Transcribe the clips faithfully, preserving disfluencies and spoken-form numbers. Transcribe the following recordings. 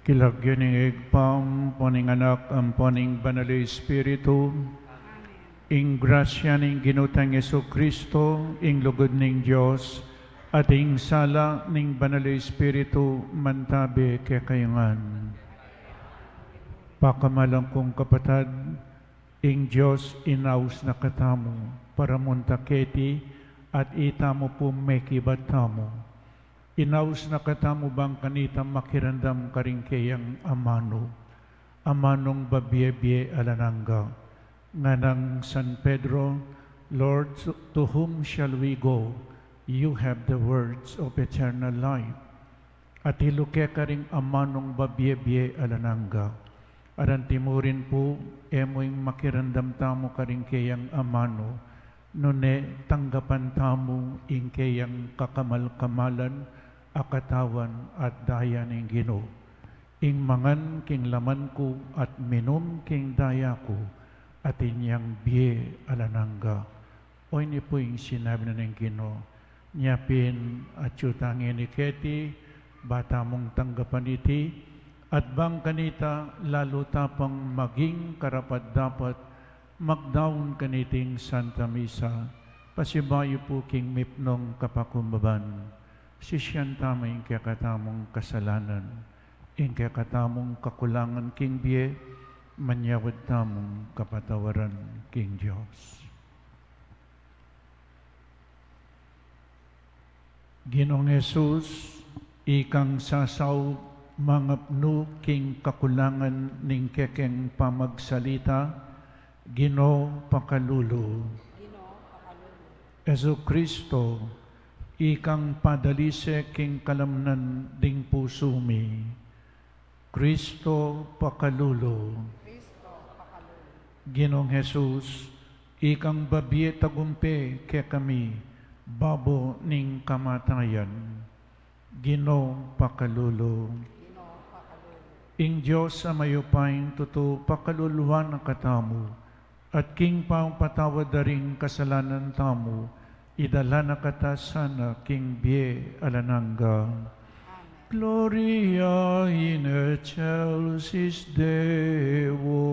King lagyu ning Ibpa, ampo ning Anak, ampo ning Banal a Espiritu. Ing grasya ning Ginu tang Jesucristo, ing lugud ning Dios, at ing sala ning Banal a Espiritu, mantabe kekayu ngan. Pakamalan kung kapatad, ing Dios inaus na katamu para munta keti, at itamu pu mekibat tamu. Inaus na katamu bang kanita makiramdam karing keyang amanu, amanung babie-bie alang angga. Nganang San Pedro, "Lord, to whom shall we go? You have the words of eternal life." Atilu ke karing amanung babie-bie alang angga. At antimurin pu, e mu ing makiramdam tamu karing keyang amanu, nune tanggapan tamu ing keyang kakamal-kamalan a katawan at daya ning Ginu. Ing mangan king laman ku at minum king daya ku, atin yang bie alang angga. O ini pu ing sinabi na ning Ginu. Nya pin, atyu tang ini keti, ba tamung tanggapan iti, at bang kanita lalu ta pang maging karapat-dapat magdaun kaniting Santa Misa, pasibayu pu king mipnung kapakumbaban. Sisian tamu ing kekatamung kasalanan, ing kekatamung kakulangan king bie, manyawad tamung kapatawaran king Dios. Ginung Jesus, ikang sasaup mangapnu king kakulangan ning kekeng pamagsalita, Ginu, pakalulu. Jesucristo, ikang padalise king kalamnan ding pusu mi. Kristo, pakalulu. Ginung Jesus, ikang babie tagumpe kekami, babo ning kamatayan. Ginu, pakalulu. Ing Dios a mayupayang tutu pakaluluan na katamu, at king pamapatawad da ring kasalanan tamu, idala na kata sana king bie alang angga. Gloria in excelsis Deo.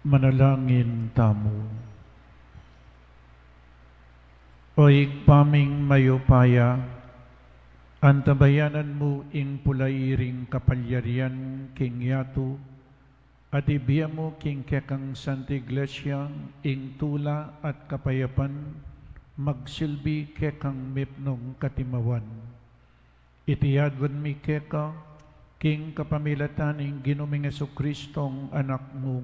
Manalangin tamu. O Ibpa ming mayupaya, antabayanan mu ing pulai ring kapalyarian king yatu, at ibie mu king kekang Santa Iglesia ing tula at kapayapan, magsilbi kekang mipnung katimawan. Iti adwan mi keka, king kapamilatan ning Ginu ming Jesucristong Anak mu,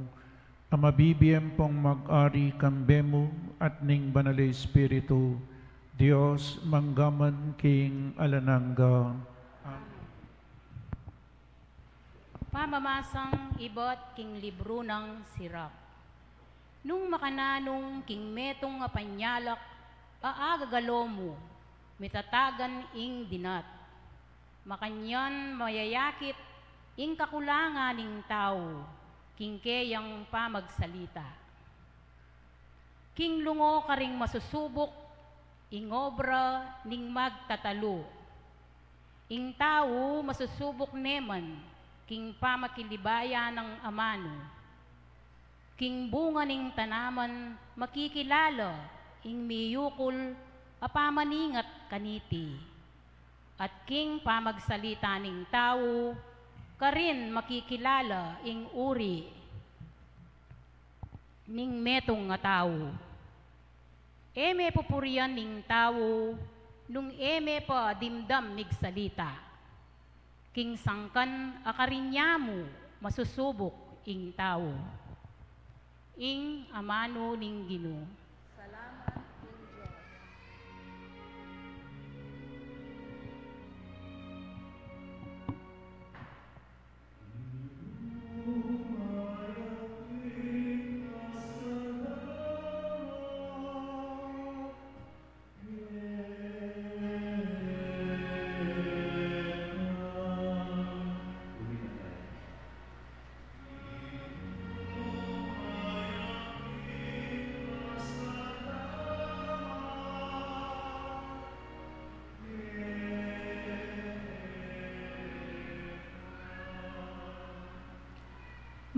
a mabibie ampong mag-ari kambe mu at ning Banal a Espiritu, Dios, mangga man king alang angga. Amen. Pamamasang ibat king libru nang Sirach. Nung makananu king metung a panyalak a agagalo mu, mitatagan ing dinat. Makanyan mayayakit ing kakulangan ning tau king keyang pamagsalita. King lungo karing masusubuk ing obra ning magtatalu. Ing tau masusubuk ne man king pamakilibayan nang amanu. King bunga ning tanaman makikilala ing miyukul a pamaningat kaniti. At king pamagsalita ning tau karin makikilala ing uri ning metung a tau. E me pupurian ning tau nung e me pa dimdam migsalita. King sangkan a karin ya mu masusubuk ing tau. Ing amanu ning Ginu. Salamat king Dios.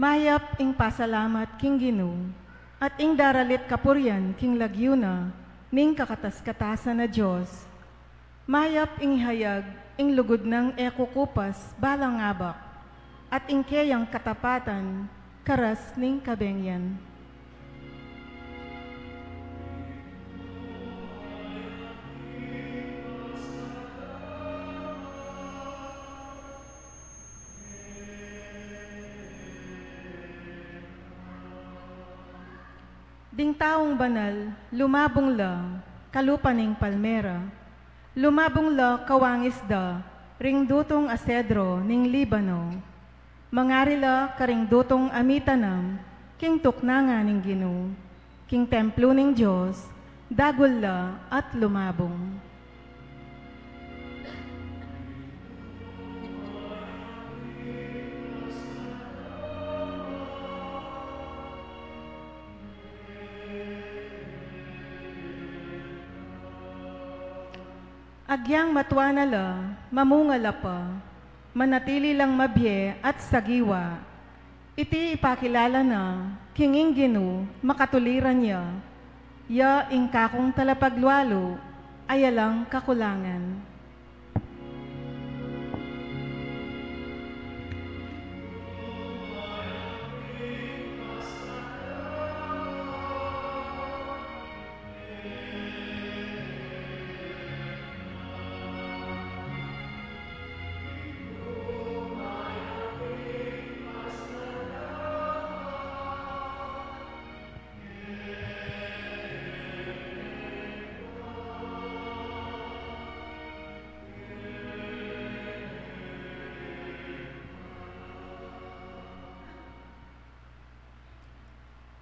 Mayap ing pasalamat king Ginu, at ing daralit kapurian king lagyu na ning kakatas-katasan a Dios. Mayap ing ihayag ing lugud nang e kukupas balang abak, at ing keyang katapatan karas ning kabengyan. Ding taung banal, lumabung la kalupa ning palmera, lumabung la kawangis da ring dutung a sedro ning Libano. Mangari la karing dutung a mitanam king tuknangan ning Ginu, king templo ning Dios, dagul la at lumabung. Agyang matua na la, mamunga la pa, manatili lang mabie at sagiwa. Iti ipakilala na king ing Ginu makatuliran ya, ya ing kakung talapaglualu a alang kakulangan.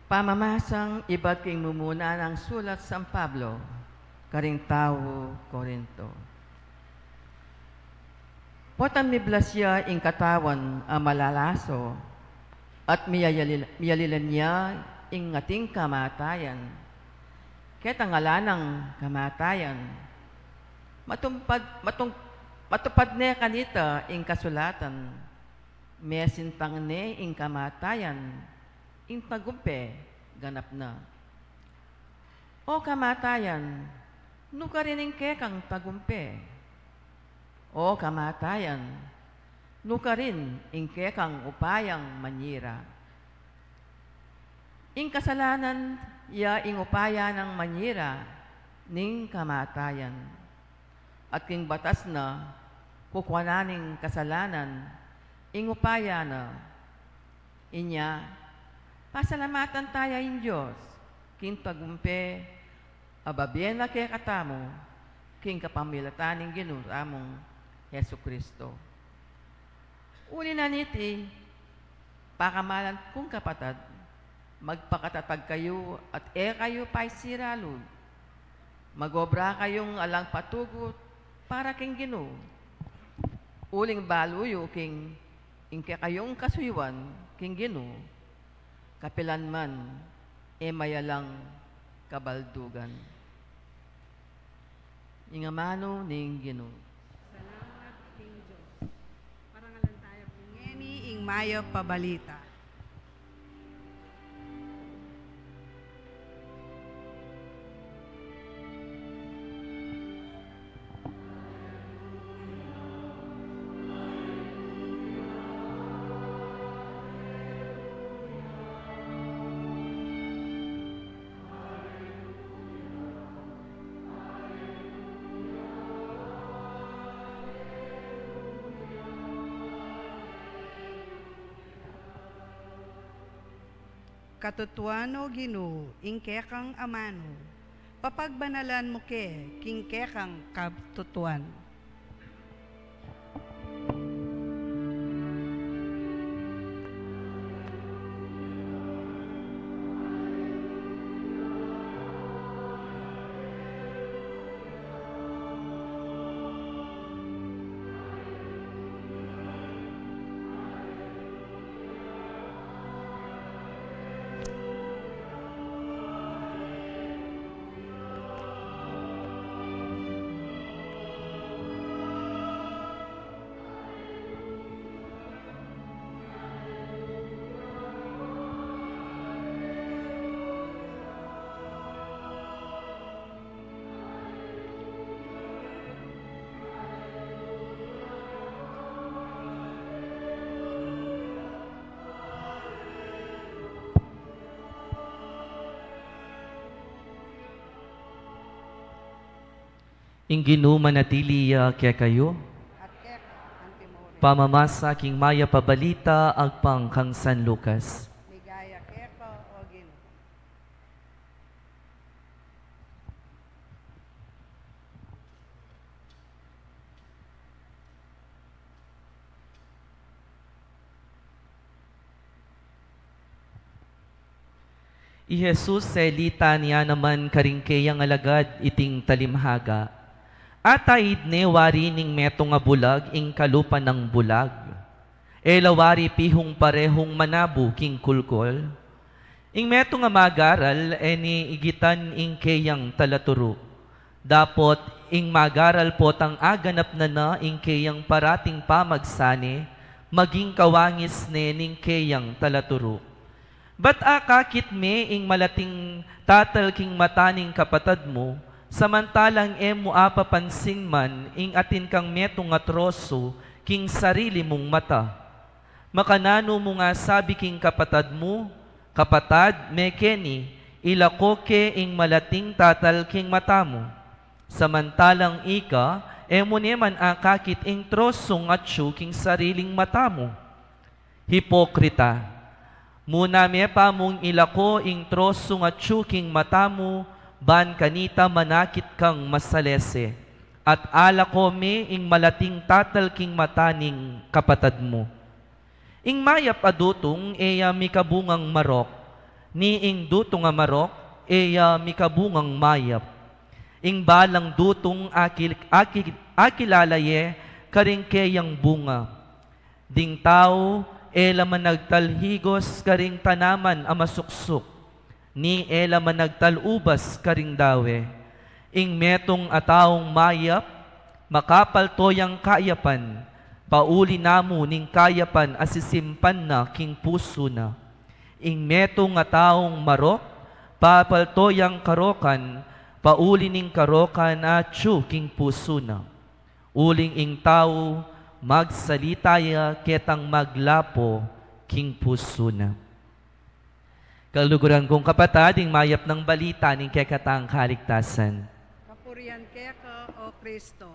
Pamamasang ibat king mumuna nang sulat San Pablo karing tau Corinto. Potang miblas ya ing katawan a malalaso, at miyayalil-, miyalilan ya ing ating kamatayan. Ketang ala nang kamatayan, matumpad, matung-, matupad ne kanita ing kasulatan. Mesintang ne ing kamatayan, Ing tagumpe ganap na. O kamatayan, nukarin ing kekang tagumpe? O kamatayan, nukarin ing kekang upayang manyira? Ing kasalanan ya ing upaya nang manyira ning kamatayan. At king batas na, kukuanan ning kasalanan ing upaya na. Inya, pasalamatan taya ing Dios king tagumpe a babie na kekatamu king kapamilatan ning Ginu tamung Jesucristo. Uli na niti, pakamalan kung kapatad, magpakatatag kayu at e kayu paisira lub. Magobra kayung alang patugut para king Ginu. Uling balu yu king ing kekayung kasuyuan king Ginu, kapilan man e mayalang kabaldugan. Ing amanu ning Ginu. Salamat king Dios. Parangalan taya pu ngeni ing mayap a balita. Katutuan, o Ginu, ing kekang amanu, papagbanalan mu ke king kekang katutuan. Ing Ginu manatili ya kekayu. At keka antimurin. Pamamasa king mayap a balita agpang kang San Lucas. Ligaya keka, o Ginu. I Jesus, selita niya naman karing keyang alagad iting talimhaga. Ataid ne wari ning metung a bulag ing kalupa nang bulag? E la wari pihung parehung manabu king kulkul? Ing metung a magaral, e ne igitan ing keyang talaturu. Dapot ing magaral potang aganap na na ing keyang parating pamagsane, maging kawangis ne ning keyang talaturu. Ba't akakit me ing malating tatal king mata ning kapatad mu, samantalang e mu apapansin man ing atin kang metung a trosu king sarili mung mata? Makananu mung asabi king kapatad mu, "Kapatad, mekeni, ilako ke ing malating tatal king mata mu," samantalang ika, e mu ne man akakit ing trosung atyu king sariling mata mu? Hipokrita! Muna me pa mung ilako ing trosung atyu king mata mu, ban kanita manakit kang masalese, at alako me ing malating tatal king mata ning kapatad mu. Ing mayap a dutung e ya mikabungang marok, ni ing dutung a marok e ya mikabungang mayap. Ing balang dutung akil-, akil-, akilala ye karing keyang bunga. Ding tau e la managtal higos karing tanaman a masuksuk, ni e la managtal ubas karing dawe. Ing metung a taung mayap, makapalto yang kayapan, pauli na mu ning kayapan a sisimpan na king pusu na. Ing metung a taung marok, papalto yang karokan, pauli ning karokan atyu king pusu na. Uling ing tau, magsalita ya ketang maglapo king pusu na. Kaluguran kung kapatad, ing mayap nang balita ning kekatang kaligtasan. Kapurian keka, O Kristo.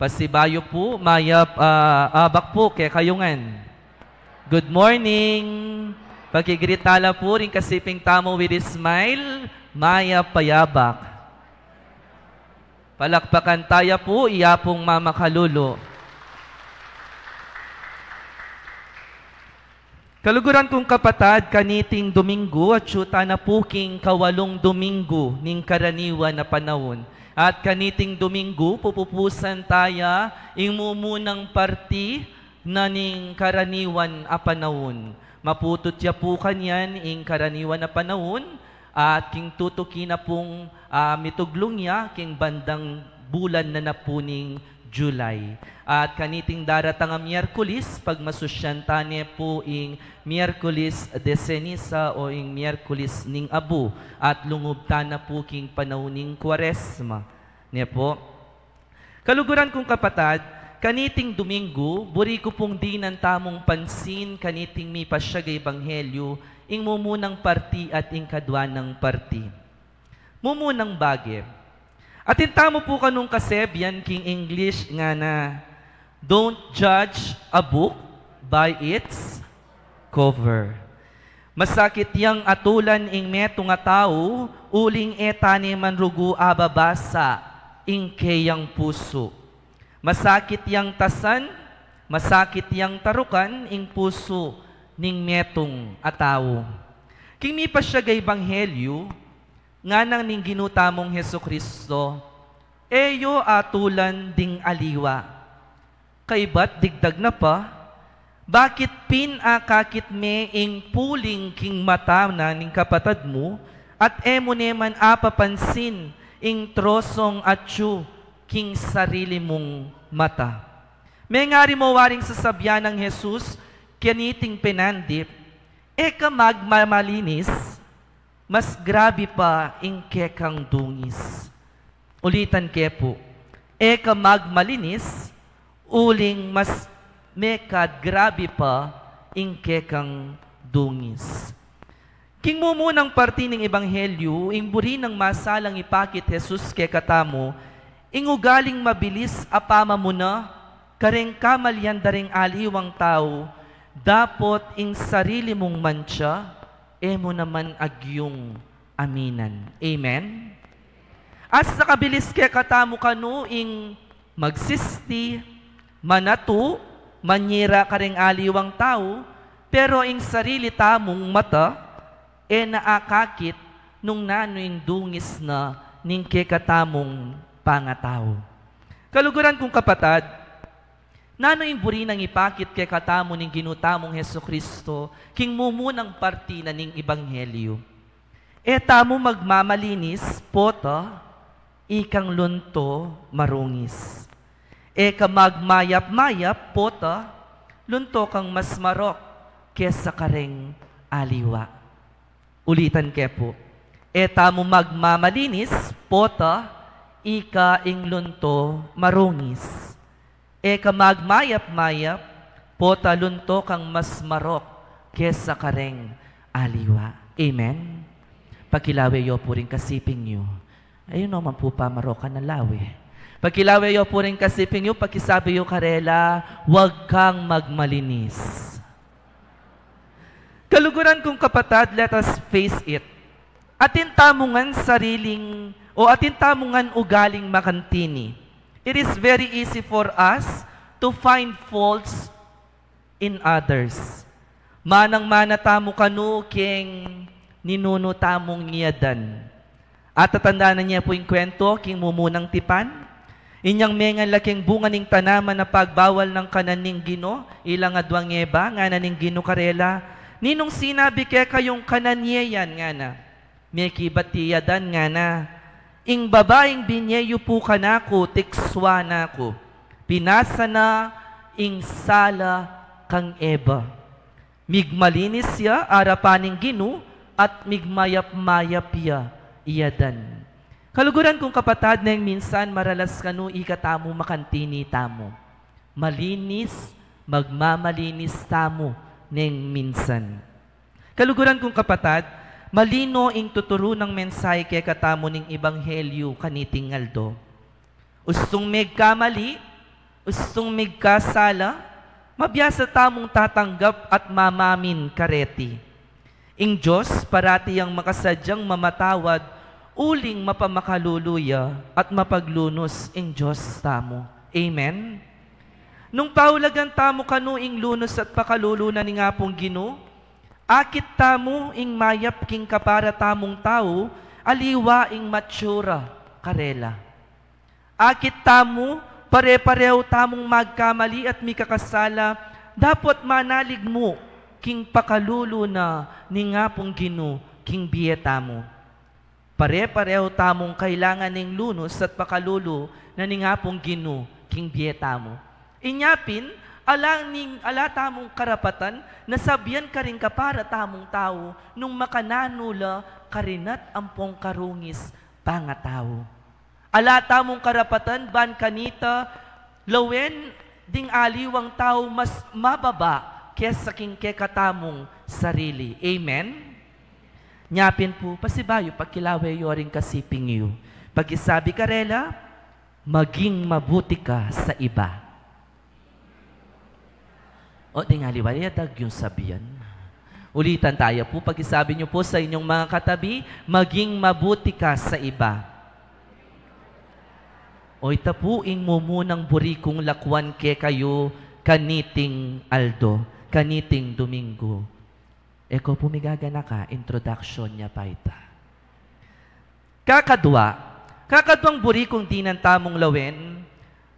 Pasibayu pu, mayap, ah, abak pu kekayu ngan. Good morning. Pakigreet tala pu ring kasiping tamu with a smile, mayap a abak. Palakpakan taya pu i Apung mamakalulu. Kaluguran kung kapatad, kaniting Dominggu, atyu tana pu king kawalung Dominggu ning karaniwan a panaun. At kaniting Dominggu, pupupusan taya ing mumunang parti na ning karaniwan a panaun. Maputut ya pu kanyan ing karaniwan a panaun, at king tutuki na pung, ah, mituglung ya king bandang bulan na na pu ning July. At kaniting daratang a Miyerkules, pagmasusyan ta ne pu ing Miyerkules de Ceniza o ing Miyerkules ning Abu, at lungub ta na pu king panaun ning Kuaresma. Ne pu? Kaluguran kung kapatad, kaniting Dominggu, buri ku pung dinan tamung pansin kaniting mipasya a ebanghelyu, ing mumunang parti at ing kadua nang parti. Mumunang bage. Atin tamu pu kanung kasebian king English ngana, "Don't judge a book by its cover." Masakit yang atulan ing metung a tau, uling e tane man rugu ababasa ing keyang pusu. Masakit yang tasan, masakit yang tarukan ing pusu ning metung a tau. King mipasya a ebanghelyu, ngana ning Ginu tamung Jesucristo, "E yu atulan ding aliwa. Kaybat digdag na pa, bakit pin akakit me ing puling king mata na ning kapatad mu, at e mu ne man apapansin ing trosong atyu king sarili mung mata?" Mengari mo waring sasabian nang Jesus kaniting penandit, "E ka magmamalinis, mas grabe pa ing kekang dungis." Ulitan ke pu, "E ka magmalinis, uling mas mekad grabe pa ing kekang dungis." King mumunang parti ning ebanghelyu, ing buri nang masalang ipakit Jesus kekatamu, ing ugaling mabilis a pamamuna kareng kamalian da ring aliwang tau, dapot ing sarili mung mantsa, e mu naman agyung aminan. Amen? Asta kabilis kekatamu kanu ing magsisti, manatu, manyira kareng aliwang tau, pero ing sarili tamung mata, e na akakit nung nanu ing dungis na ning kekatamung pangatau. Kaluguran kung kapatad, nanu ing buri nang ipakit kekatamu ning Ginu tamung Jesucristo king mumunang parti na ning ebanghelyu? E tamu magmamalinis, pota ikang lunto marungis. E ka magmayap-mayap, pota lunto kang mas marok kesa kareng aliwa. Ulitan ke pu, e tamu magmamalinis, pota ika ing lunto marungis. E ka magmayap-mayap, pota lunto kang mas marok kesa kareng aliwa. Amen? Pakilawe yu pu ring kasiping yu. Ayun naman pu, pamarokan na lawe. Pakilawe yu pu ring kasiping yu, pakisabi yu karela, "Wag kang magmalinis." Kaluguran kung kapatad, let us face it. Atin tamu ngan sariling, o atin tamu ngan ugaling makantini. It is very easy for us to find faults in others. Manang-mana tamu kanu keng ninunu tamung ngiadan. Atatandanan ye pu ing kwento king mumunang tipan? Inyang mengan la keng bunga ning tanaman a pagbawal nang kanan ning Ginu, ilang adwang Eba, ngana ning Ginu karela, "Ninung sinabi kekayung kanan ye yan?" ngana. Mekibat ya Adan, ngana, "Ing babaing binye yu pu kanaku, tikswa na ku." Pinasa na ing sala kang Eba. Migmalinis ya arapan ning Ginu, at migmayap-mayap ya iyadan. Kaluguran kung kapatad, neng minsan maralas kanu ikatamu makantini tamu. Malinis, magmamalinis tamu neng minsan. Kaluguran kung kapatad, malino ing tuturu nang mensahe kekatamu ning ebanghelyu kaniting aldo. Ustung megkamali, ustung megkasala, mabiasa tamung tatanggap at mamamin kareti. Ing Dios parati yang makasadyang mamatawad, uling mapamakalulu ya at mapaglunus ing Dios tamu. Amen? Nung paulagan tamu kanu ing lunus at pakalulu na ning Apung Ginu, akit tamu ing mayap king kapara tamung tau, aliwa ing matsura karela. Akit tamu, pare-parehu tamung magkamali at mikakasala, dapot manalig mu king pakalulu na ning Apung Ginu king bie tamu. Pare-parehu tamung kailangan ning lunus at pakalulu na ning Apung Ginu king bie tamu. Inya pin, ala ning, ala tamung karapatan na sabian karing kapara tamung tau nung makananu la karin at ampong karungis pangatau. Ala tamung karapatan ban kanita lawen ding aliwang tau mas mababa kesa king kekatamung sarili. Amen? Nya pin pu, pasibayu pakilawe yu ring kasiping yu. Pakisabi karela, "Maging mabuti ka sa iba." O, ding aliwa, ya dagyung sabian. Ulitan taya pu, pakisabi niyo pu sa inyong mga katabi, "Maging mabuti ka sa iba." O, ita pu ing mumunang buri kung lakwan kekayu kaniting aldo, kaniting Domingo. E ko pu migaganaka, introduction nya pa ita. Kakadwa, kakadwang buri kung dinan tamung lawen,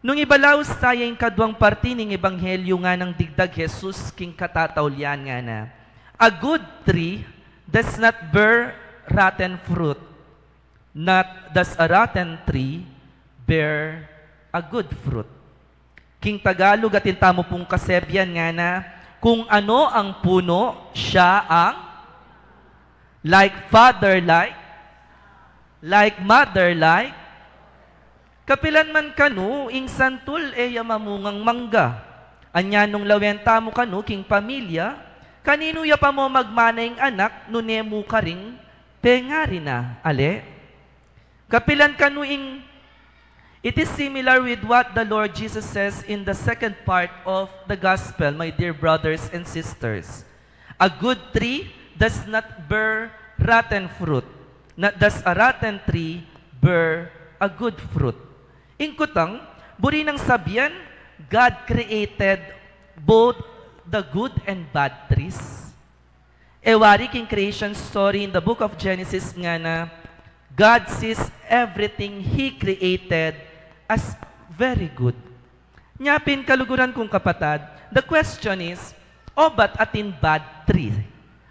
nung ibalaus taya ing kadwang parti ning ebanghelyu nganang digdag Jesus king katataulian ngana, "A good tree does not bear rotten fruit, not does a rotten tree bear a good fruit." King Tagalog, atin tamu pung kasebian ngana, "Kung ano ang puno, siya ang," like father like, like mother like. Kapilan man kanu ing santul e ya mamungang mangga. Anya nung lawen tamu kanu king pamilya, kaninu ya pa mu magmana ing anak nune mu karing pengari na, ale? Kapilan kanu ing, it is similar with what the Lord Jesus says in the second part of the gospel, my dear brothers and sisters. "A good tree does not bear rotten fruit, not does a rotten tree bear a good fruit." Ing kutang, buri nang sabian, God created both the good and bad trees. E wari king creation story in the book of Genesis ngana, God sees everything He created as very good. Nya pin, kaluguran kung kapatad, the question is, obat atin bad tree?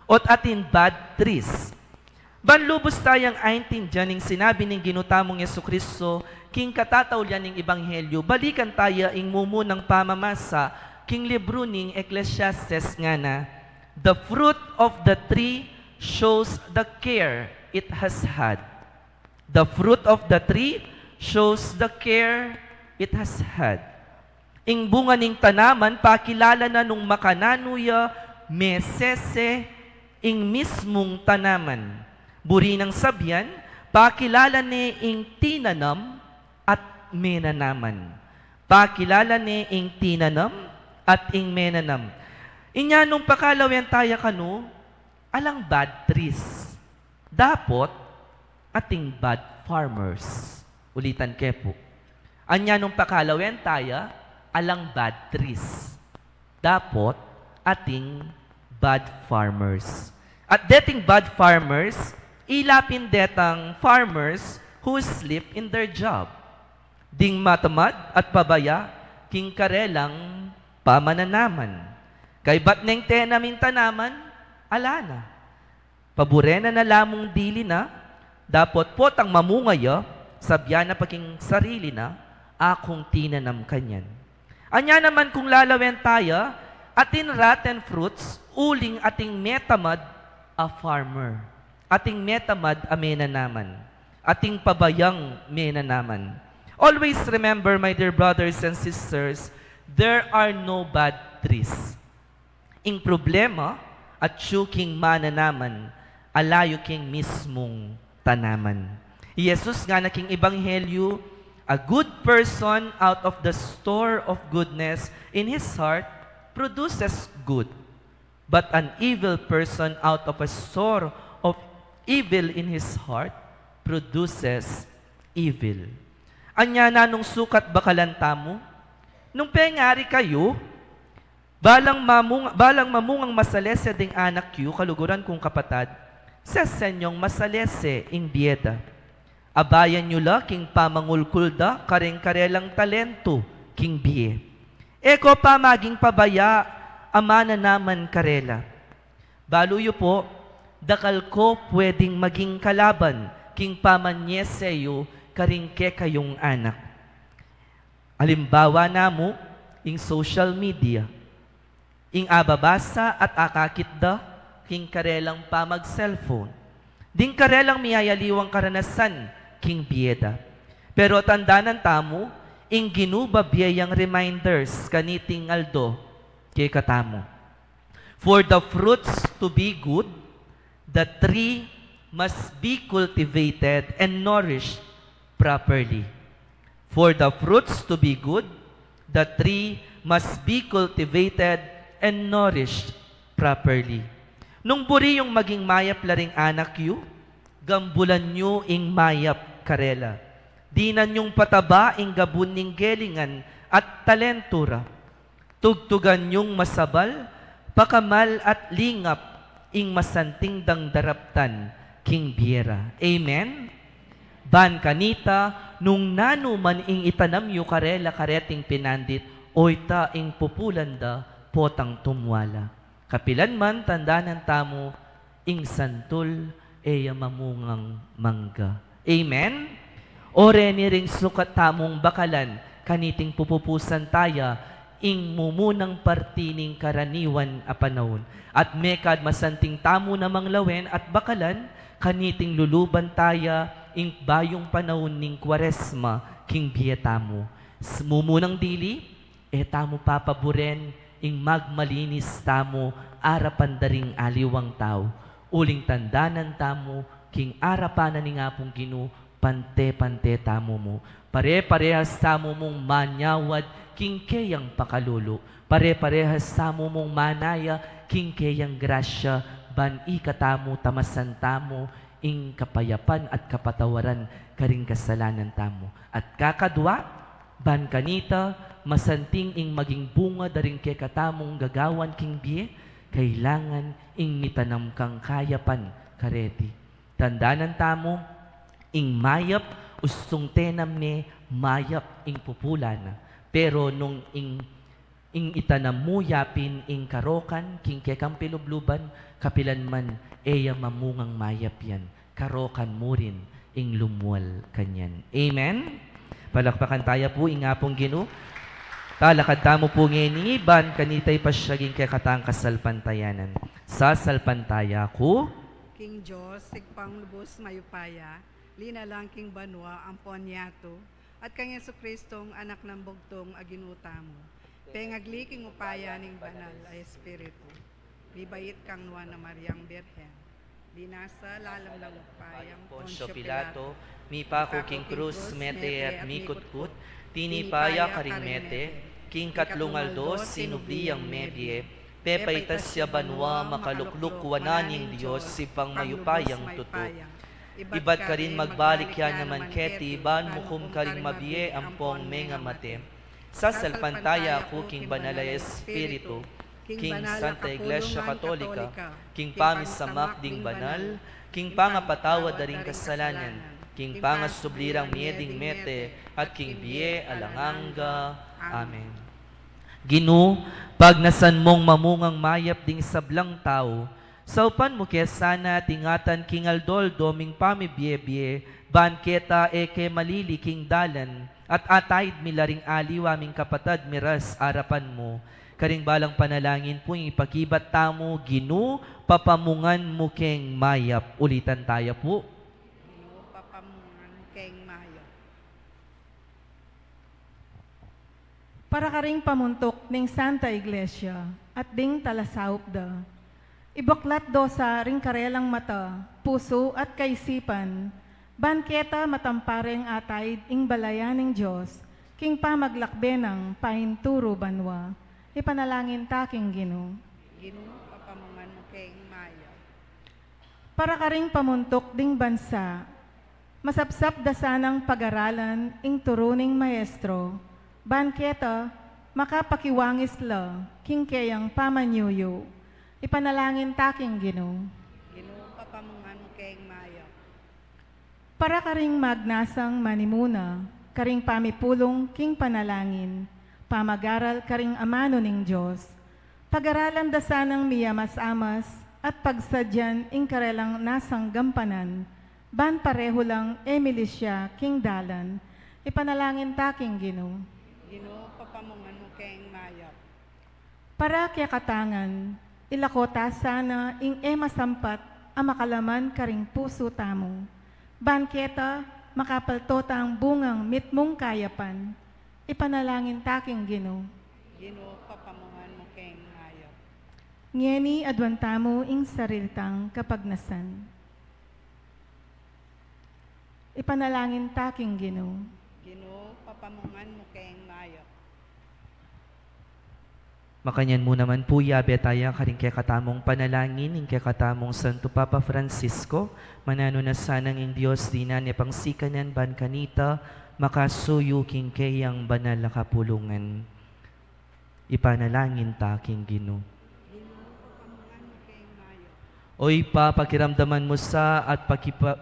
Ot atin bad trees? Ban lubus tayang aintindian ing sinabi ning Ginu tamung Jesucristo king katataulian ning ebanghelyu, balikan taya ing mumunang pamamasa king libru ning Ecclesiastes ngana, "The fruit of the tree shows the care it has had." The fruit of the tree shows the care it has had. Ing bunga ning tanaman, pakilala na nung makananu ya mesese ing mismung tanaman. Buri nang sabian, pakilala ne ing tinanam at menanaman. Pakilala ne ing tinanam at ing menanam. Inya nung pakalawen taya kanu, alang bad trees. Dapot ating bad farmers. Ulitan ke pu. Anya nung pakalawen taya, alang bad trees. Dapot ating bad farmers. At deting bad farmers, ila pin detang farmers who sleep in their job. Ding matamad at pabaya king karelang pamananaman. Kaybat neng tenam ing tanaman, ala na. Paburen na na la mung dili na, dapot potang mamunga ya, sabian na pa king sarili na, "Akung tinanam kanyan." Anya naman kung lalawen taya, Atin rotten fruits, uling atin metamad a farmer. Atin metamad a menanaman. Atin pabayang menanaman. Always remember, my dear brothers and sisters, there are no bad trees. Ing problema, atyu king mananaman, alayu king mismung tanaman. I Jesus ngana king Ebanghelyu, "A good person out of the store of goodness in his heart produces good, but an evil person out of a store of evil in his heart produces evil." Anya na nung sukat bakalan tamu, nung pengari kayu, balang mamung-, balang mamungang masalese ding anak yu, kaluguran kung kapatad, sesen yung masalese ing bie da. Abayan yu la king pamangulkul da kareng karelang talentu king bie. E ko pa maging pabaya a mananaman karela. Balu yu po, dakal ko pwedeng maging kalaban king pamanyese yu karing kekayung anak. Alimbawa namu, ing social media. Ing ababasa at akakit da king karelang pamag-cellphone. Ding karelang miyayaliwang karanasan king bie da. Pero tandanan tamu, ing Ginu babie yang reminders kaniting aldo kekatamu. For the fruits to be good, the tree must be cultivated and nourished properly. For the fruits to be good, the tree must be cultivated and nourished properly. Nung buri yung maging mayap la ring anak yu, gambulan yu ing mayap karela. Dinan yung pataba ing gabun ning gelingan at talentu ra. Tugtugan yung masabal, pakamal at lingap ing masanting dang daraptan king bie ra. Amen? Ban kanita, nung nanu man ing itanam yu karela kareting pinandit, oyta ing pupulan da potang tumwala. Kapilan man tandanan tamu, ing santul e ya mamungang mangga. Amen? O reni ring sukat tamung bakalan, kaniting pupupusan taya, ing mumunang parti ning karaniwan a panaun. At mekad masanting tamu namang lawen at bakalan, kaniting luluban taya, ing bayung panaun ning Kuaresma, king bie tamu. S-, mumunang dili, e tamu papaburen ing magmalinis tamu arapan da ring aliwang tau, uling tandanan tamu king arapan na ning Apung Ginu, pante-pante tamu mu. Pare-parehas tamu mung manyawad king keyang pakalulu. Pare-parehas tamu mung manaya king keyang grasya, ban ikatamu tamasan tamu ing kapayapan at kapatawaran karing kasalanan tamu. At kakadwa, ban kanita, masanting ing maging bunga da ring kekatamung gagawan king bie, kailangan ing mitanam kang kayapan kareti. Tandanan tamu, ing mayap, ustung tenam ne, mayap ing pupulan na. Pero nung ing, ing itanam mu yapin ing karokan king kekang pilubluban, kapilan man e ya mamungang mayap yan. Karokan mu rin ing lumual kanyan. Amen? Palakpakan taya pu ing Apung Ginu. Talakad tamu pu ngeni, ban kanita ipasyag ing kekatang kasalpantayanan. Sasalpantaya ku king Dios, Ibpang lubus mayupaya, linalang king banua ampon yatu, at kang Jesucristong Anak nang bugtung a Ginu tamu, pengagli king upaya ning Banal a Espiritu, mibait kang Nuan a Mariang Birhen, binasa lalam nang upayang Poncio Pilato, mipaku king krus, mete at mikutkut, tinipa ya karing mete, king katlung aldo sinubli yang mebie, pepaitas ya banua, makalukluk wanan ning Dios, Ibpang mayupayang tutu. Ibat karin magbalik ya naman keti, ban mukum karing mabie ampon mengamate. Sasalpantaya ku king Banal a Espiritu, king Santa Iglesia Katolika, king pamisamak ding banal, king pangapatawad da ring kasalanan, king pangasubli rang mie ding mete, at king bie alang angga. Amen. Ginu, pagnasan mung mamungang mayap ding sablang tau, saupan mu ke sana at ingatan king aldo-aldo ming pamibie-bie, ban keta e ke malili king dalan, at ataid mi la ring aliwa ming kapatad mi ras arapan mu, Karing balang panalangin pu, ipakibat tamu, Ginu, papamungan mu keng mayap. Ulitan taya pu. Ginu, papamungan mu keng mayap. Para karing pamuntuk ning Santa Iglesia at ding talasaup da, ibuklat do sa ring karelang mata, pusu at kaisipan, ban keta matampareng ataid ing balayan ning Dios, king pamaglakbe nang painturu banua. Ipanalangin ta king Ginu. Ginu, papamungan mu keng mayap. Para karing pamuntuk ding bansa, masapsap da sanang pagaralan ing turu ning maestro, ban keta makapakiwangis la king keyang pamanyuyu. Ipanalangin ta king Ginu. Ginu, papamungan mu keng mayap. Para karing magnasang manimuna, karing pamipulung king panalangin, pamagaral karing amanu ning Dios, pagaralan da sanang miyamas-amas at pagsadyan ing karelang nasang gampanan, ban parehu lang e milisya king dalan. Ipanalangin ta king Ginu. Ginu, papamungan mu keng mayap. Para kekatangan, ilako ta sana ing e masampat a makalaman karing pusu tamu, ban keta makapalto tang bungang mitmung kayapan. Ipanalangin ta king Ginu. Ginu, papamungan mu keng mayap. Ngeni aduan tamu ing sarili tang kapagnasan. Ipanalangin ta king Ginu. Ginu, papamungan mu keng mayap. Makanyan mu naman pu, yabe taya karing kekatamung panalangin ning kekatamung Santo Papa Francisco, mananu na sanang ing Dios dinan ne pang sikanan ban kanita makasuyu king keyang banal a kapulungan. Ipanalangin ta king Ginu. O Ibpa, pakiramdaman mu sa at pakipa-,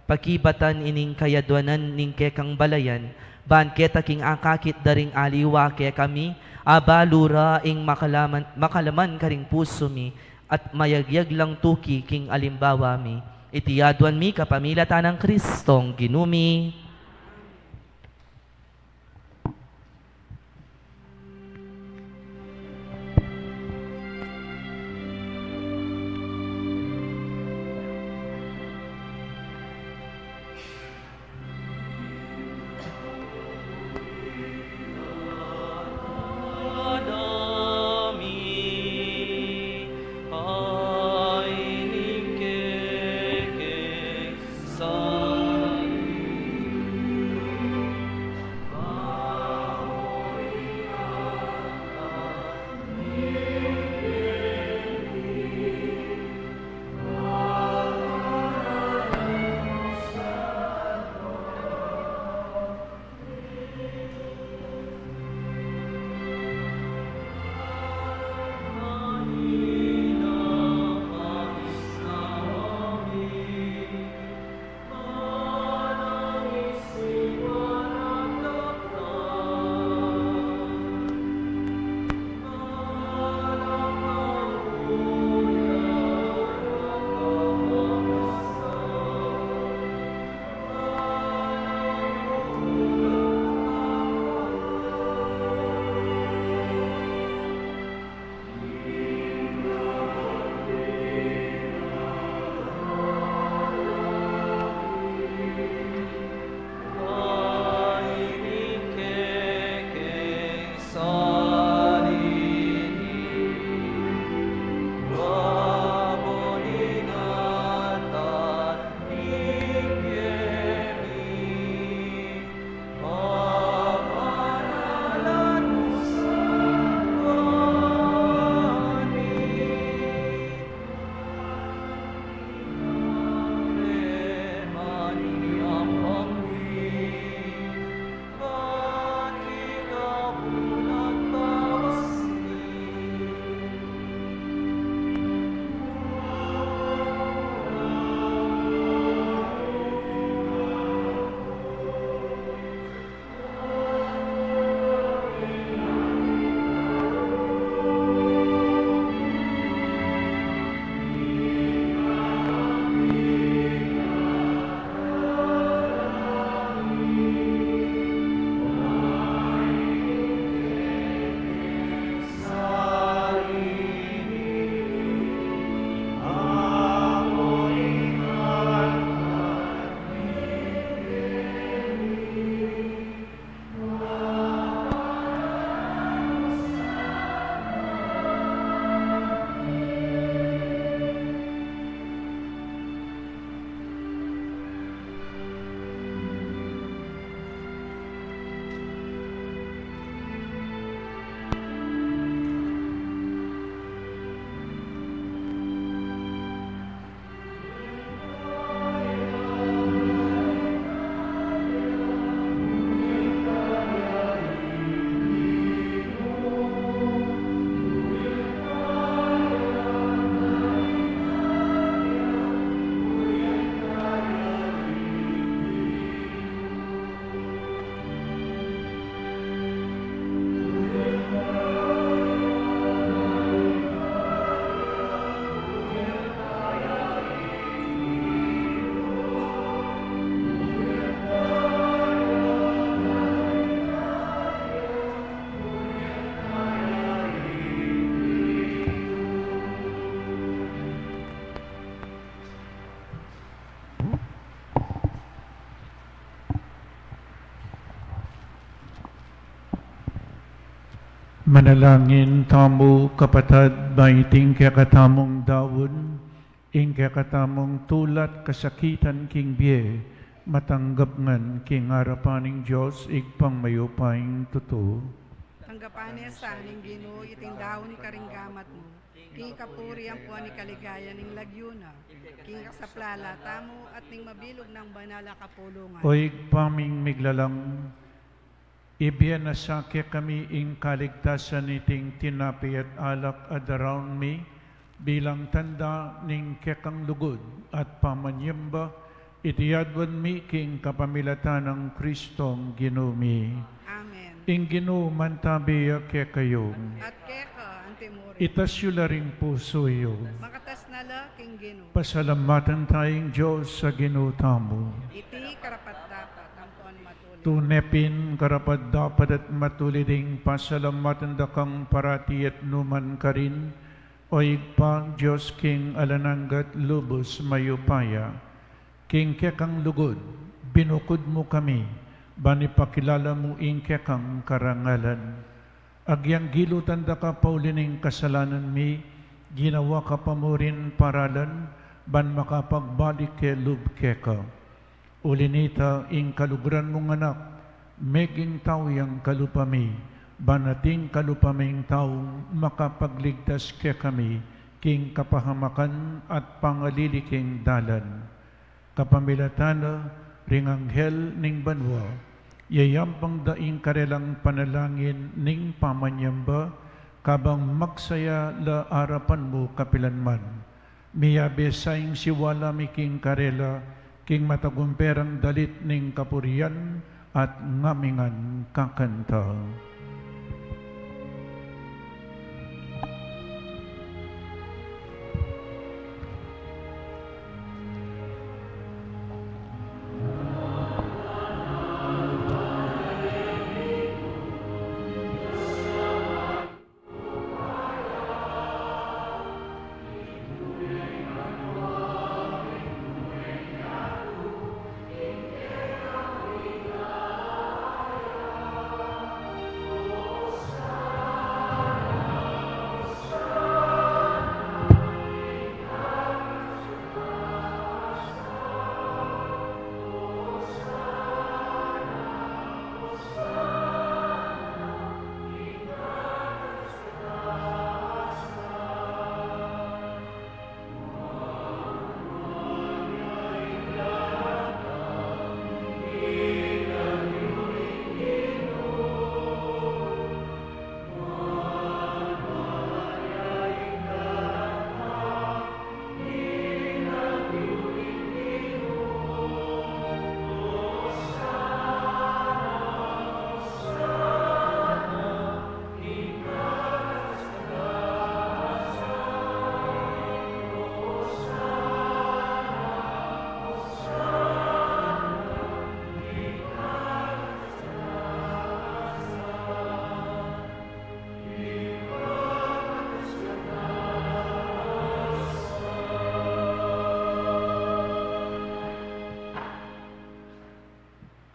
pakibatan ining kayaduanan ning kekang balayan, ban keta king akakit da ring aliwa kekami, abalu ra ing makalaman, makalaman karing pusu mi, at mayagyag lang tuki king alimbawa mi. Iti aduan mi kapamilatan nang Kristong Ginu mi. Manalangin tamu, kapatad, ba iting kekatamung daun, ing kekatamung tulat kasakitan king bie, matanggap ngan king arapan ning Dios, Ibpang mayupayang tutu. Tanggapan na sa ning Ginu iting daun karing gamat mu, king kapurian ampon kaligayan ning lagyu na, king kasaplalan tamu at ning mabilug nang banal a kapulungan. O Ibpa ming miglalang, ibie na sa kekami ing kaligtasan niting tinape at alak a daraun mi, bilang tanda ning kekang lugud at pamanyamba, iti adwan mi king kapamilatan nang Kristong Ginu mi. Amen. Ing Ginu mantabi ya kekayu. At keka antimurin. Itas yu la ring pusu yu. Makatas na la king Ginu. Pasalamatan taya ing Dios a Ginu tamu. Iti karapat-dapat ampon matulid. Tune pin karapat-dapat at matulid ing pasalamatan da kang parati at nukarin man, O Ibpa, Dios king alang angga at lubus mayupaya. King kekang lugud, binukud mu kami, ban ipakilala mu ing kekang karangalan. Agyang gilutan da ka pauli ning kasalanan mi, ginawa ka pa mu rin paralan, ban makapagbalik ke lub keka. Uli na nita, ing kaluguran mung Anak, meging tau yang kalupa mi, ban ating kalupa ming tau makapagligtas kekami, king kapahamakan at pangalili king dalan. Kapamilatan na ring anghel ning banua, yayampang da ing karelang panalangin ning pamanyamba, kabang magsaya la arapan mu kapilan man. Miyabe sa ing siwala mi king karela, king matagumperang dalit ning kapurian at ngamingan kakanta.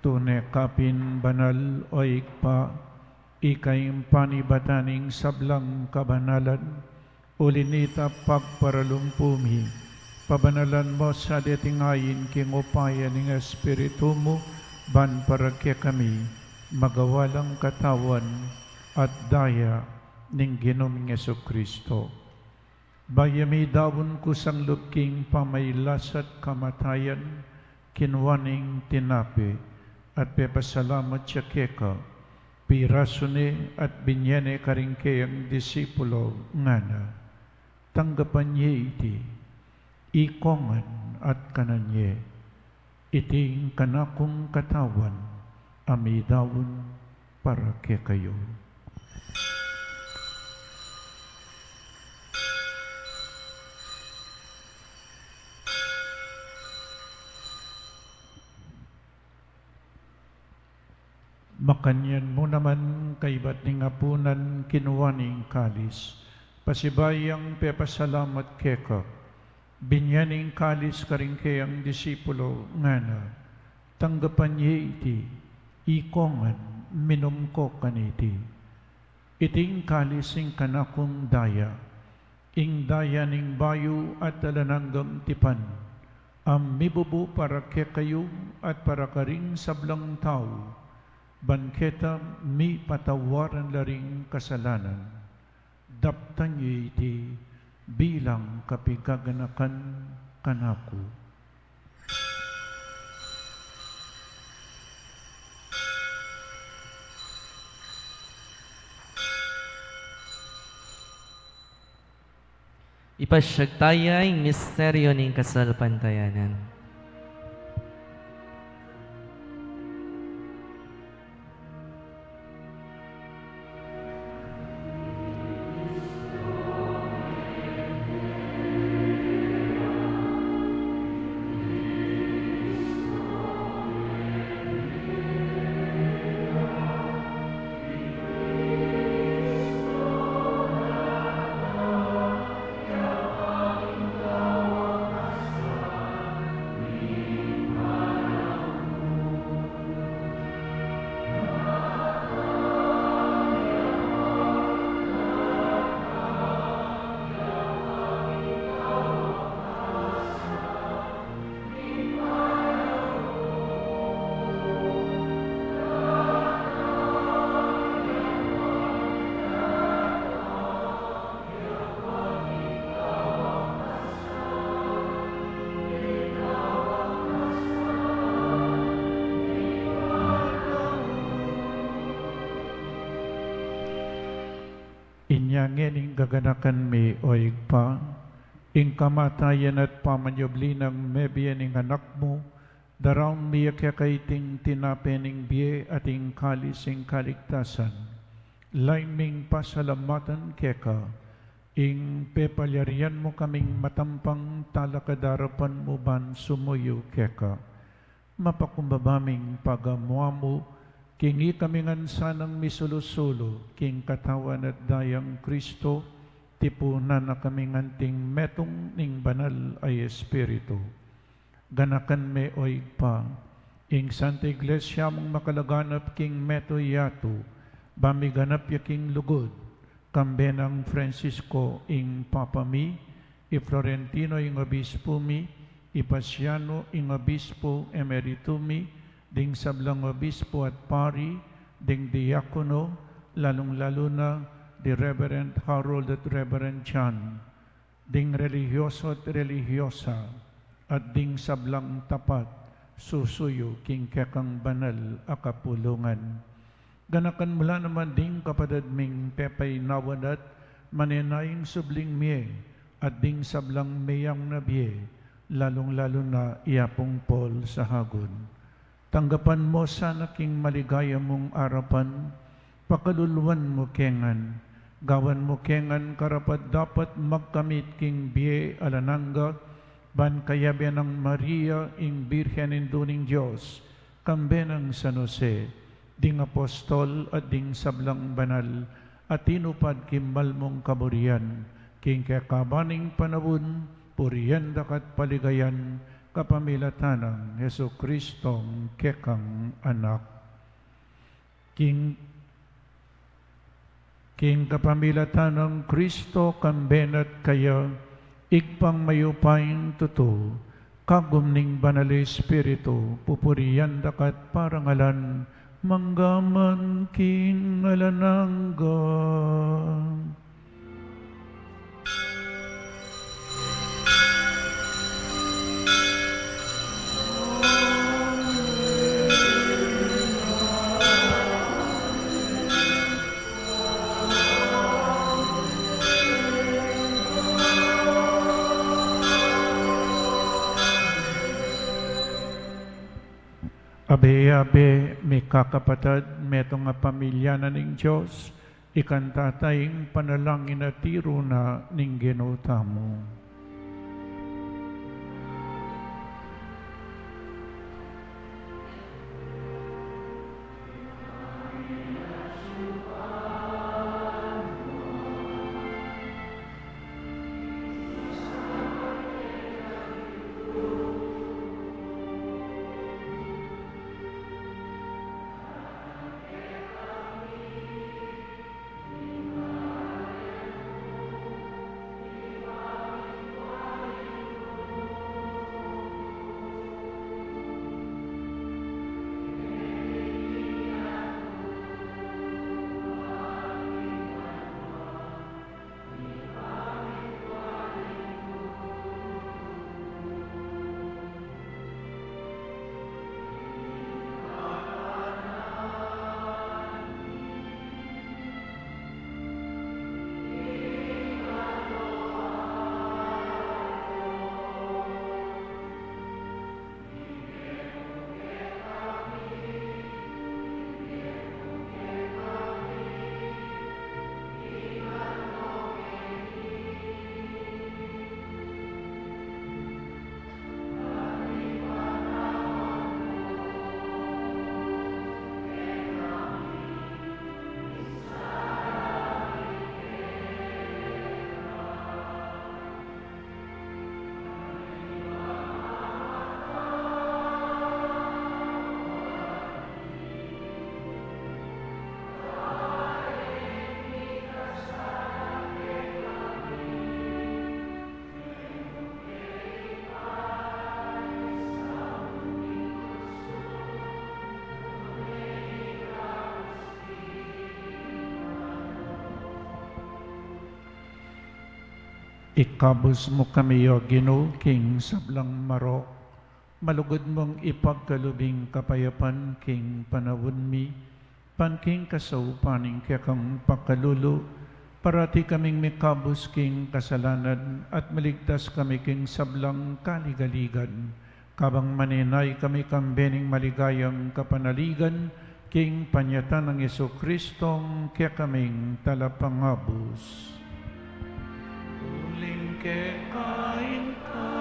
Tune ka pin banal, O Ibpa, ika ing panibatan ning sablang kabanalan, uli na nita pagparalumpu mi, pabanalan mu sa deting ain king upaya ning Espiritu mu, ban para kekami magawa lang katawan at daya ning Ginu ming Jesucristo. Bayu mi daun kusang lub king pamailas at kamatayan, kinua ne ing tinape, at pepasalamat ya keka, pirasu ne at binye ne karing keyang disipulo, ngana: Tanggapan ye iti, ikong ngan at kanan ye. Iti ing kanakung katawan a midaun para kekayu. Makanyan mu naman kaibat ning apunan, kinua ne ing kalis, pasibayu yang pepasalamat keka, binye ne ing kalis karing keyang disipulo, ngana: Tanggapan ye iti, ikong ngan, minum ko kaniti. Iting kalis ing kanakung daya, ing daya ning bayu at alang anggang tipan, a mibubu para kekayu at para karing sablang tau, ban keta mipatawaran la ring kasalanan. Daptan yu iti bilang kapigaganakan kanaku. Ipasyag taya ing misteryo ning kasalpantayanan. Inya ngeni ing gaganakan mi, o Ibpa, ing kamatayan at pamanyubli nang mebie ning Anak mu, daraun mi keka iting tinape ning bie at ing kalis ning kaligtasan. Lain ming pasalamatan keka, ing pepalyarian mu kaming matampang talakad king arapan mu ban sumuyu keka. Mapakumbaba ming pagamu-amu, king ikami ngan sanang misulu-sulu king katawan at dayang Kristo, tipunan na kami ngan anting metung ning Banal a Espiritu. Ganakan me, o Ibpa, ing Santa Iglesia mung makalaganap king meto yatu, ba miganap ya king lugud, kambe nang Francisco ing Papa mi, i Florentino ing Obispo mi, i Pasiano ing Obispo Emerito mi, ding sablang obispo at pari, ding diakono, lalung-lalu na di Reverend Harold at Reverend John, ding relihiyoso at relihiyosa, at ding sablang tapat susuyu king kekang banal a kapulungan. Ganakan mu la naman ding kapatad ming pepainawan at manenayang subling mie, at ding sablang meyang na bie, lalung-lalu na i Apung Paul Sahagun. Tanggapan mu sana king maligaya mung arapan, pakaluluan mu ke ngan, gawan mu ke ngan karapat-dapat magkamit king bie alang angga, ban kayabe nang Maria ing Birhen Indu ning Dios, kambe nang San Jose, ding apostol at ding sablang banal a tinupad king banal mung kaburian, king kekaban ning panaun, purian da ka at paligayan, kapamilatan nang Jesucristong kekang Anak. King, king kapamilatan nang Kristo, kambe na at kaya, Ibpang mayupayang tutu, kagum ning Banal a Espiritu, pupurian da ka at parangalan, mangga man king alang angga. Abe-abe, mikakapatad, metung a pamilya na ning Dios, ikanta ta ing panalangin a tiru na ning Ginu tamu. Ikabus mu kami, O Ginu, king sablang marok, malugud mung ipagkalub ing kapayapan king panaun mi, ban king kasaupan ning kekang pakalulu, parati kaming mikabus king kasalanan at maligtas kami king sablang kaligaligan, kabang manenaya kami kambe ning maligayang kapanaligan, king panyatang nang Jesucristong kekaming Talapangabus. Uling keka ing kaaryan,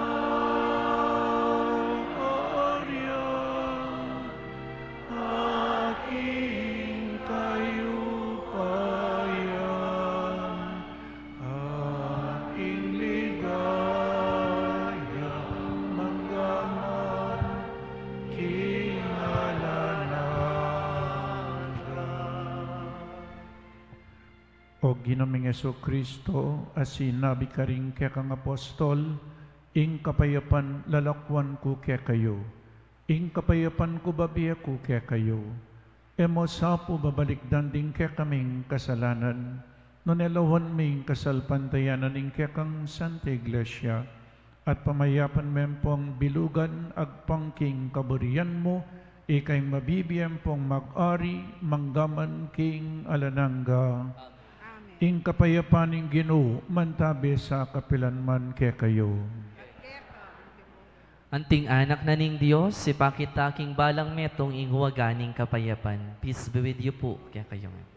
at ing kayupayan, at ing ligaya, mangga man king alang angga. O Ginu ming Jesucristo, a sinabi karing kekang apostol, ing kapayapan lalakuan ku kekayu, ing kapayapan ku bibie ku kekayu. E mu sa pu babalikdan ding kekaming kasalanan, nune lawan me ing kasalpantayanan ning kekang Santa Iglesia, at pamayapan me pung bilugan agpang king kaburian mu, ika ing mabibie pung mag-ari mangga man king alang angga. Amen. Ing kapayapan ning Ginu mantabe sa kapilan man kekayu. Anting anak na ning Dios, ipakit ta king balang metung ing waga ning kapayapan. Peace be with you pu, kekayu ngan.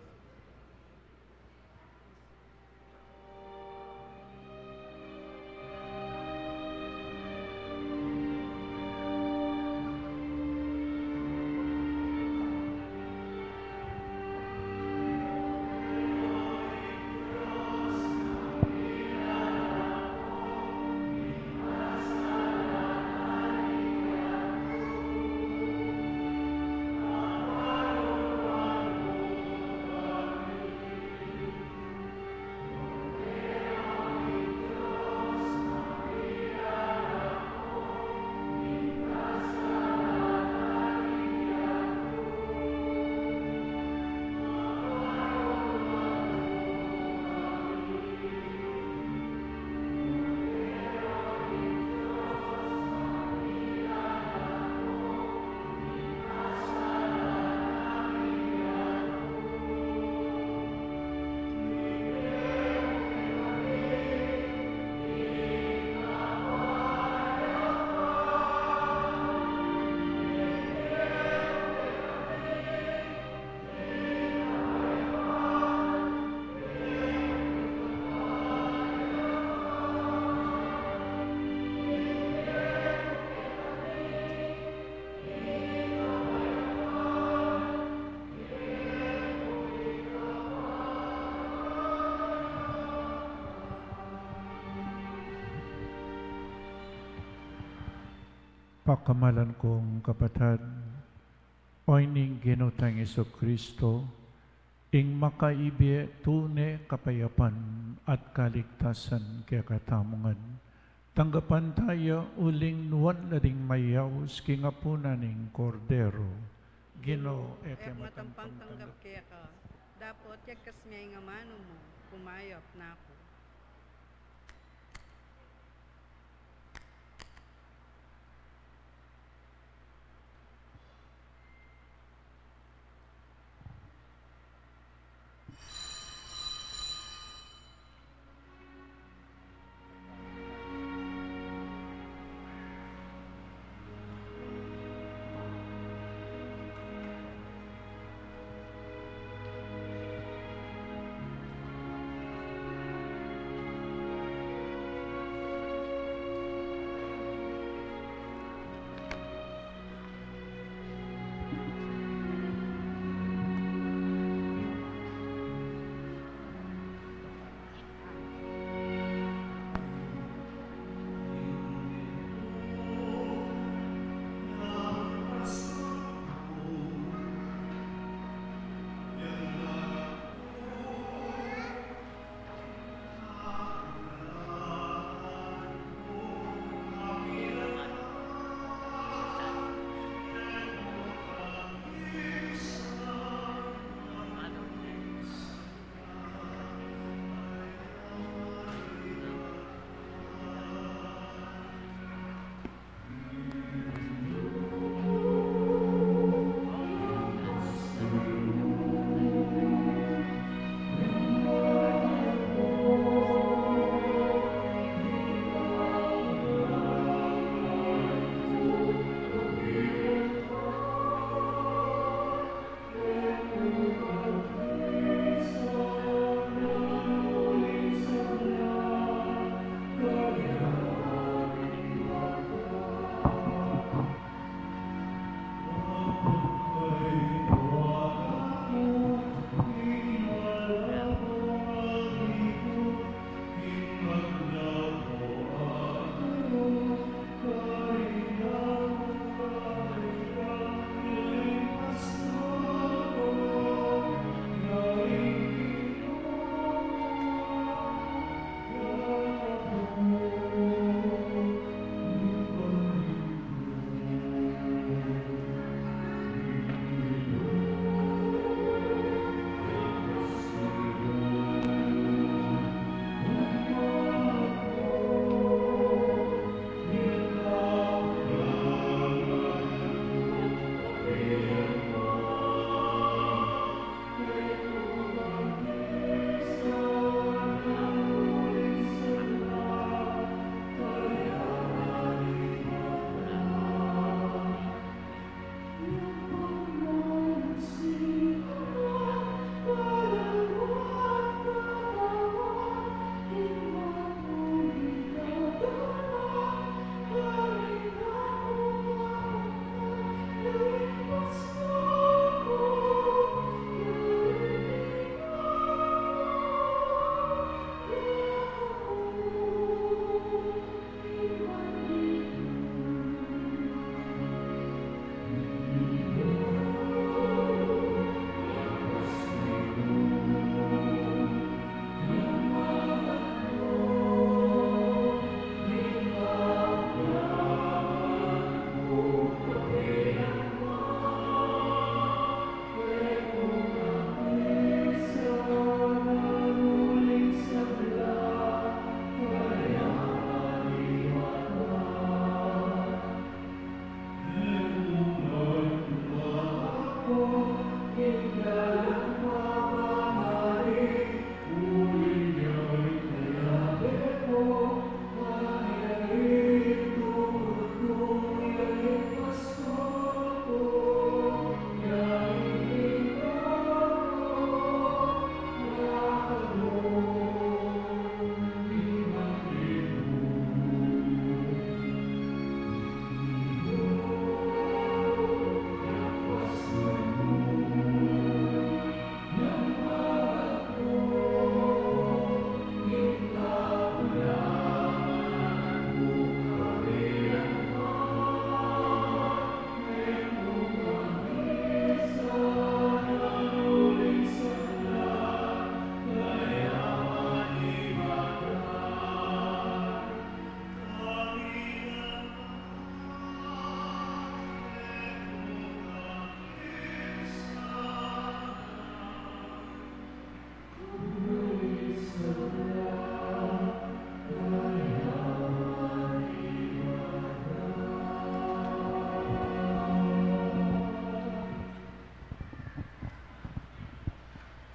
Pakamalan kung kapatad, o ini ing Ginu tang Jesucristo, ing makaibie tune kapayapan at kaligtasan kekatamu ngan. Tanggapan ta ya uling nuan la ding mayaus king apunan ning Kordero. Ginu, e ke matampang tanggap keka, dapot yagkas me ing amanu mu, kumayap na ku.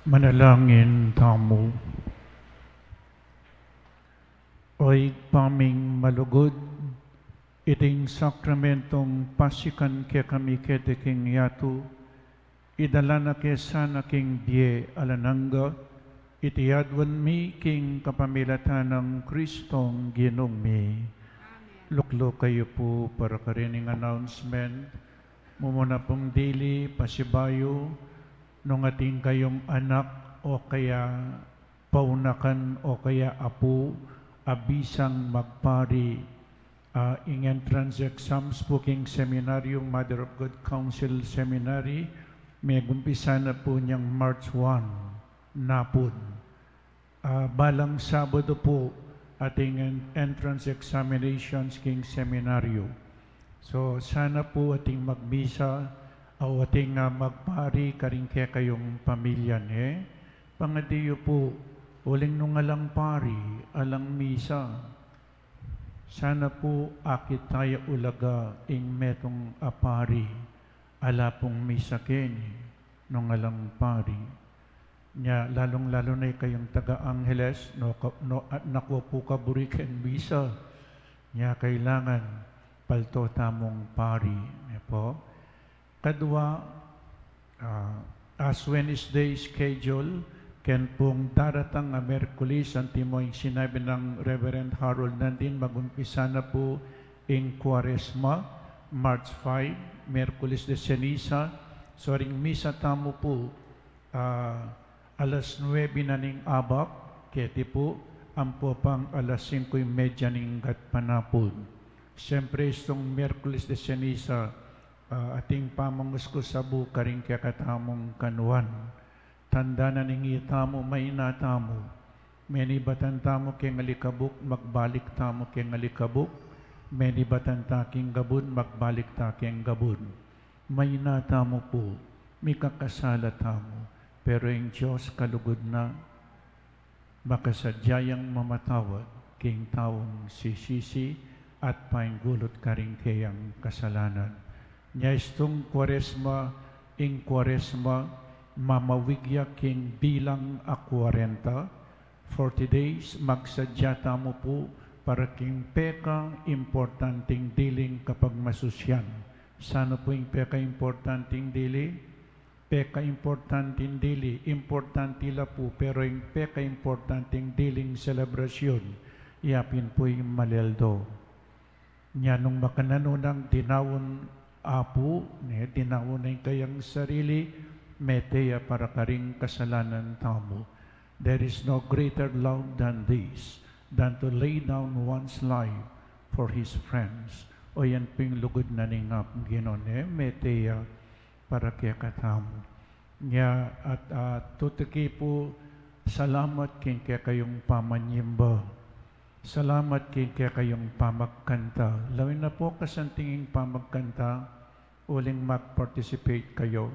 Manalangin tamu. O Ibpa ming malugud, iting sakramentong pasikan kekami keti king yatu, idala na ke sana king bie alang angga, iti aduan mi king kapamilatan nang Kristong Ginung mi. Amen. Lukluk kayu pu para karing announcement. Mumuna pung dili, pasibayu, nung atin kayung anak o kaya paunakan o kaya apu a bisang magpari, ah, ing entrance exams pu king seminaryo, Mother of God Council Seminary, megumpisa na pu nyang March one, napun. Ah, balang Sabado pu ating en-, entrance examinations king seminaryo. So, sana pu ating magmisa, o ating, ah, magpari karing kekayung pamilya ne. Pangadi yu pu, uling nung alang pari, alang misa. Sana pu akit taya ulaga ing metung a pari, ala pung misa keni, nung alang pari. Nya, lalung-lalu na ikayung taga Angeles, no, ka-, no, a-, naku pu kaburi ken misa. Nya, kailangan palto tamung pari, ne pu. Kadua, ah, Ash Wednesday schedule, ken pung daratang a Miyerkules, antimo ing sinabi nang Reverend Harold Nandin, magumpisa na pu ing Kuaresma, March five, Miyerkules de Ceniza. So, ring misa tamu pu, ah, alas nuebe na ning abak, keti pu, ampo pang alas singko y medya ning gatpanapun. Siyempre, istung Miyerkules de Ceniza, ah, ating pamangusabu karing kekatamung kanuan. Tanda na ning itamu, maina tamu. Menibatan tamu keng alikabuk, magbalik tamu keng alikabuk. Menibatan ta king gabun, magbalik ta keng gabun. Maina tamu pu, mikakasala tamu, pero ing Dios kalugud na, makasadya yang mamatawad king taung sisisi at paingulut karing keyang kasalanan. Nya istung Kuaresma, ing Kuaresma, mamawig ya king bilang a kwarenta, forty days, magsadya tamu pu para king pekaimportanting diling kapagmasusyan. Sana pu ing pekaimportanting dili? Pekaimportanting dili, importante la pu, pero ing pekaimportanting diling selebrasyun, ya pin pu ing maleldo. Nya nung makananu nang dinaun Apu, ne, dinaun na ing kayang sarili, mete ya para karing kasalanan tamu. There is no greater love than this, than to lay down one's life for his friends. O yan pu ing lugud na ning Apung Ginu, ne, mete ya para kekatamu. Nya at, ah, tutuki pu, salamat king kekayung pamanyimba. Salamat king kekayung pamagkanta. Lawen na pu kasanting ing pamagkanta, uling mag-participate kayu.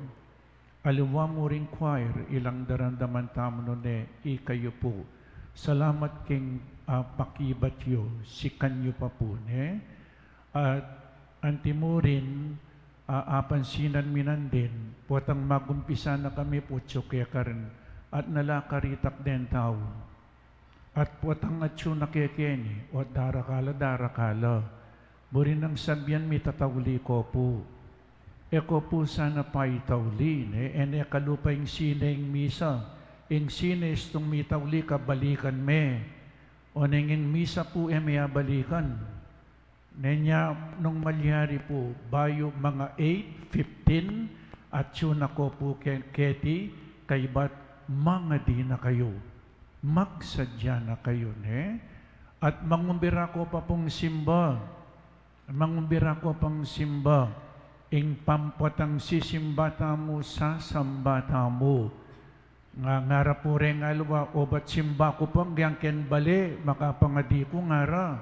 Aliwa mu ring choir, ilang daramdaman tamu nune, ikayu pu. Salamat king, ah, pakibat yu, sikan yu pa pu, ne? At antimurin, a, apansinan mi nandin, potang magumpisa na kami pu atyu kekarin, at nalakaritak deng tau. At potang atyu na kekeni, o darakala, darakala. Buri nang sabian mi tatauli ko pu. E ko pu sana paitauli, ne? E ne kalupa ing sine ing misa. Ing sine istung mitauli ka balikan me. O neng ing misa pu e me abalikan. Nenya nung malyari pu, bayu mga eight fifteen, atyu na ko pu ke-, keti, kaybat mangadi na kayu. Magsadya na kayu, ne? At mangumbira ko pa pung simba. Mangumbira ko pang simba. Ing pampotang sisimba tamu, sasamba tamu. Nga, ngara pu reng aliwa, obat simba ku pang, yang ken bale, makapangadi ku ngara.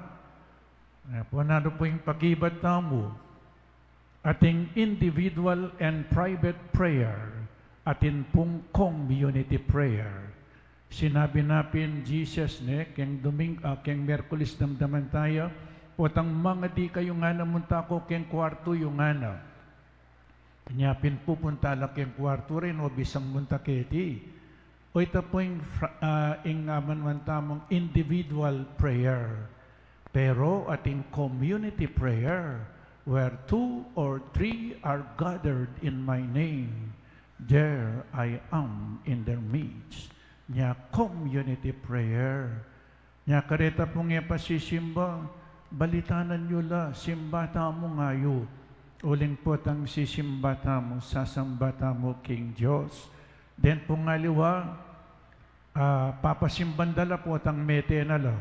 E, punanu pu ing pakibat tamu. Atin individual and private prayer, atin pung community prayer. Sinabi na pin Jesus, ne, keng Doming-, ah, keng Miyerkules damdaman taya, potang mangadi kayu ngana, munta ko keng kuartu yu ngana. Inya pin pupunta la keng kuartu rin, o bisang munta keti. O ita pu ing fra-, ah, ing aman man tamung individual prayer. Pero atin community prayer, "Where two or three are gathered in my name, there I am in their midst." Nya community prayer. Nya kareta pung e pa sisimba, balitanan yu la, simba tamu ngayu. Uling potang sisimba tamu, sasamba tamu king Dios. Deng pung aliwa, ah, papasimban da la, potang mete na la.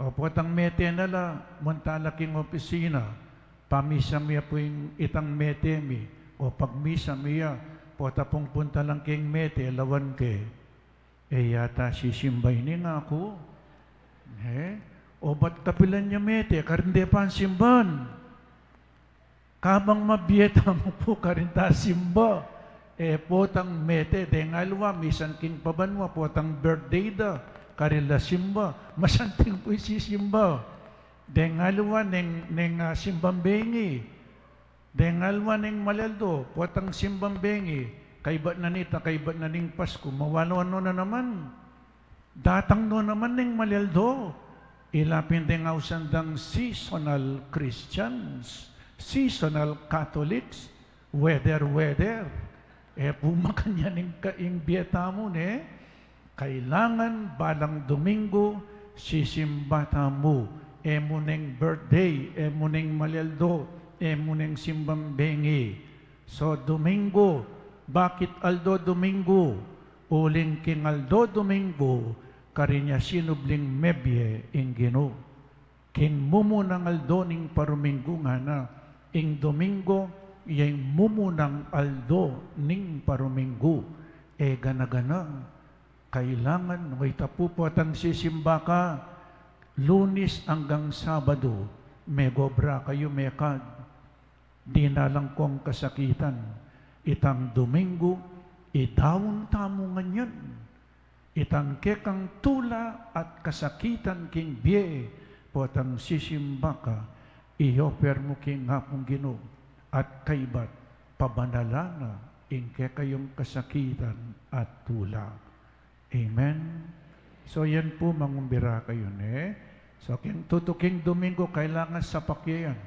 O potang mete na la, munta la king opisina. Pamisa mi ya pu ing itang mete mi. O pagmisa mi ya, pota pung punta lang king mete, lawan ke. E yata sisimba ini, ngaku. E? Obat kapilan ya mete, karin de pa simban. Kabang mabie tamu pu karin ta simba. E potang mete, deng aliwa, misan king pabanua, potang birthday da, karin la simba. Masanting pu ing sisimba. Deng aliwa, neng, neng, ah, simbang bengi. Deng aliwa, neng malyaldo, potang simbang bengi. Kaybat na nita, kaybat na ning Pasku, mawalawan no na naman. Datang no naman ning malyaldo. Ila pin deng ausan dang seasonal Christians, seasonal Catholics, weather, weather. E pu makanyan ing ka-, ing bie tamu, ne? Kailangan balang Domingo, sisimba tamu. E mu neng birthday, e mu neng malyaldo, e mu neng simbang bengi. So, Domingo, bakit aldo Domingo? Uling king aldo Domingo, karin ya sinubling mebie ing Ginu. King mumunang aldo ning paruminggu ngana, ing Domingo, ya ing mumunang aldo ning paruminggu, e gana-gana, kailangan, o ita pu potang sisimba ka, Lunis anggang Sabado, megobra kayu, mekad. Dinalan kong kasakitan, itang Domingo, idaun tamu nganyan. Itang kekang tula at kasakitan king bie, potang sisimba ka, i-offer mu king Apung Ginu, at kaybat, pabanalan na ing kekayung kasakitan at tula. Amen. So, yan pu, mangumbira kayu, ne? So, keng tutuking Domingo, kailangan sapak ya yan.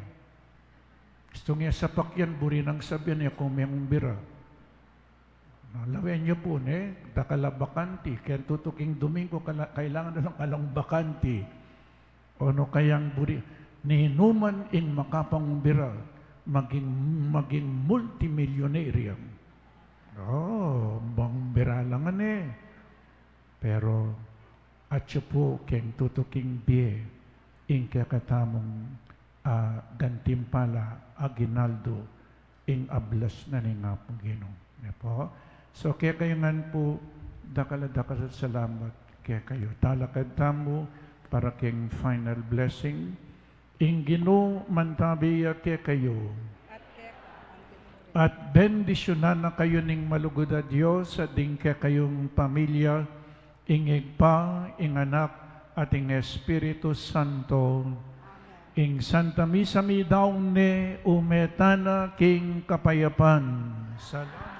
Istung e sapak yan, buri nang sabian, e ko mengumbira. Na, lawen yu pu, ne? Dakal a bakanti. Keng tutuking Domingo, kala-, kailangan na lang alang bakanti. O nu kayang buri, ninuman ing makapangumbira, maging, maging multimillionaire yan. O, mangumbira la ngan e. Pero, atyu pu keng tutuking bie, ing kekatamung, ah, gantimpala, aguinaldo, ing ablas na ning Apung Ginu. Ne pu? So, kekayu ngan pu, dakal a dakal a salamat kekayu. Talakad tamu para keng final blessing. Ing Ginu mantabi ya kekayu. At keka antimurin. At bendisyunan na kayu ning malugud a Dios, at ding kekayung pamilya, ing Ibpa, ing Anak, at ing Espiritu Santo. Amen. Ing Santa Misa mi daun ne ume tana king kapayapan. Salamat.